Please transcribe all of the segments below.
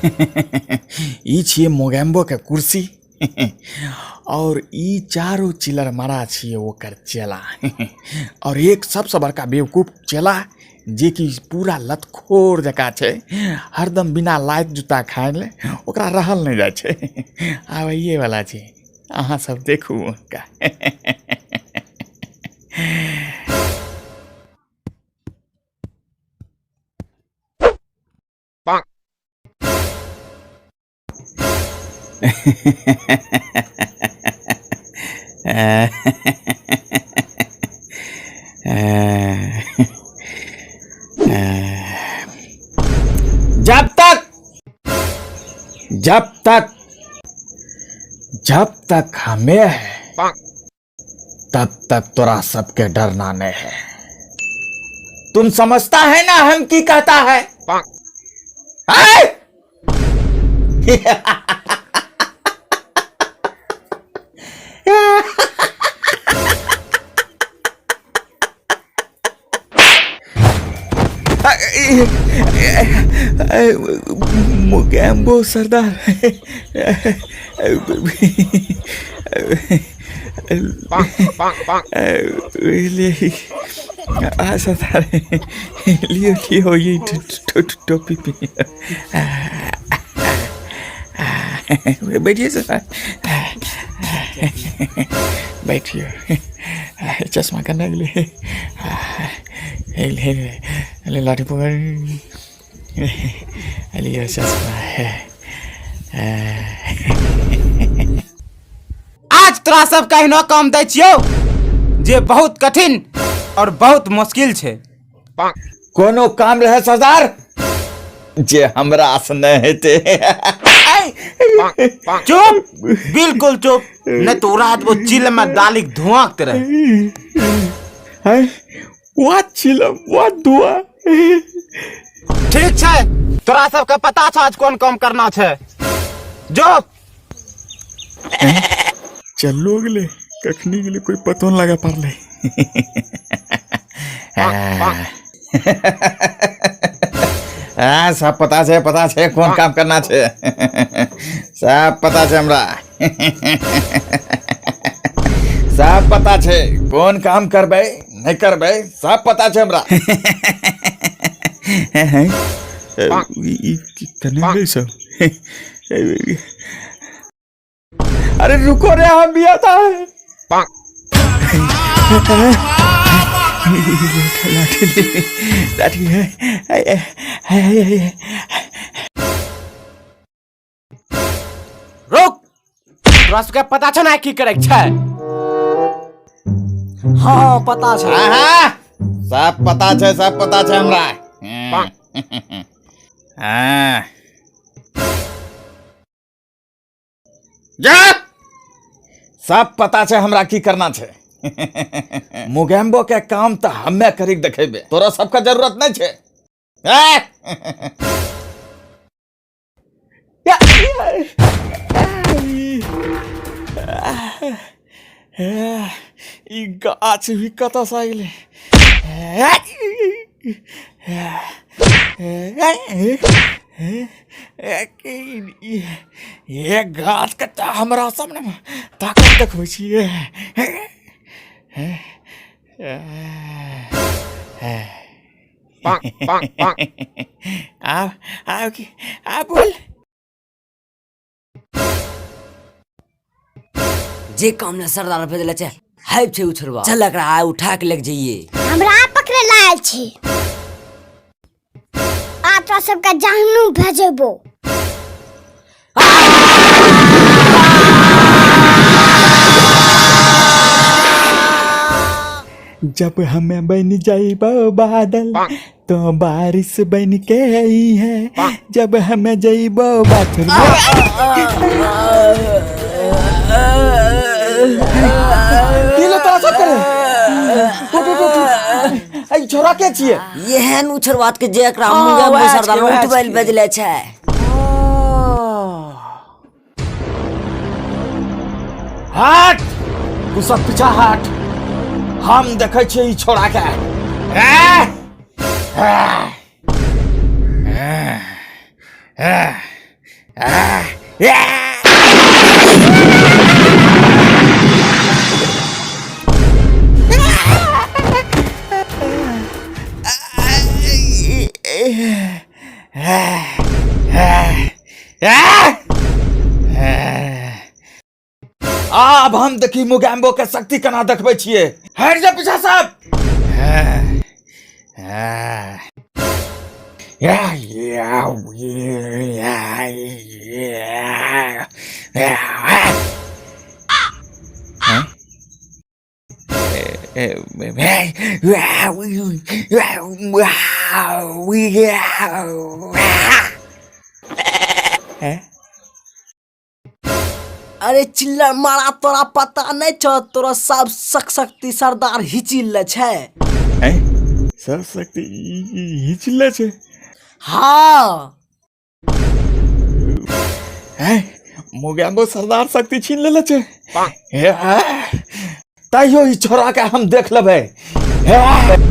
ई छियै मोगैम्बो के कुर्सी और ई चारो चिलर मारा छियै ओकर चेला और एक सबसे बड़का बेवकूफ चेला जे कि पूरा लतखोर जकाँ छै, हरदम बिना लात जूता खाय ले ओकरा रहल नहि जाइ छै। आबैये वाला छै, अहाँ सब देखू हुनका। जब तक जब तक जब तक हमें है तब तक तोरा सबके डरना नहीं है। तुम समझता है ना हम की कहता है? है? मोगैम्बो सरदार सरदार, लियो लियो ये टोपी पे बैठिए सरदार, बैठिए। चश्मा करने के लिए ले लाठी पकड़ लियो चश्मा है। आज तोरा सब एहनो काम दै छियौ जे बहुत कठिन और बहुत मुश्किल छै। कोनो काम रहे सरदार जे हमरा से नहीं हेतै? चुप, बिल्कुल चुप, नहीं तो उड़ा देबो चिल में डाली धुआं के तरह। है वाह चिलम वाह धुआं। ठीक छै, तोरा सबके पता छौ आज कोन काम करना छै, जो चलो गेलै कखनी गेलै कोई पतो नहीं लगा पड़लै। सब पता छै, पता छै कोन काम करना छै, सब पता छै हमरा, सब पता छै कोन काम करबै नहीं करबै, सब पता छै हमरा। कने गेलै सब? अरे रुको रे, हम भी आता है। लाठी लाठी है। रुक, तोरा सबके पता छौ ना की करे के छै? हाँ पता छै। हाँ, सब पता छै, सब पता छै हमरा। हाँ जा, सब पता छै हमरा की करना छै। मोगैम्बो के काम तऽ हमे करी के देखेबे, तोरा सबके जरूरत नहीं छै। ई गाछ भी कतऽ से आ गेलै? ये गाछ कत्ता हमरा सामने में ताकत देखबै छियै। आब आब की आब बोल। जे काम ने सरदार भेजले छै हाइप छै उछरवा, चल एकरा आइ उठा के लेके जइए। हमरा पकड़े लायल छी, आ तोरा सबके जहनु भेजेबो। जब हमें बन जाइबो बादल तो बारिश बन के आई है, जब हमें जाइबो बाथरूम। की ले तोरा सब करे? उठ उठ उठ, ई छोरा के छियै? एहन उछरवात के जे एकरा हाँ, मुंगा वएह सरदार छियै, वएह उठबै छियै। भेजले छै। हट, तू सब पीछा हट, हम देखै छियै ई छोरा के। ए! ए! ए! ए! आब हम देखी मुगैम्बो के शक्ति केना देखबै छियै। हटि जा पीछा सब। अरे चिल्लर मारा, तोरा पता नहीं छौ, तोरा सब सक शक्ति सरदार हिचिल ले छै। सब शक्ति हिचिल ले छै? हाँ। हैं, मोगैम्बो सरदार शक्ति छीन लेले छै। हे, तैयो ई छोरा के हम देख लेबै। हे।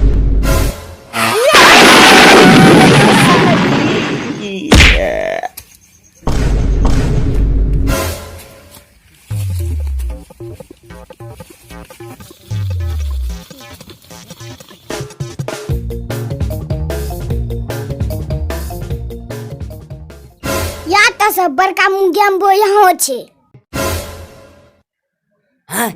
या तऽ सब बड़का मुगैम्बो यहाँ छै। हाँ।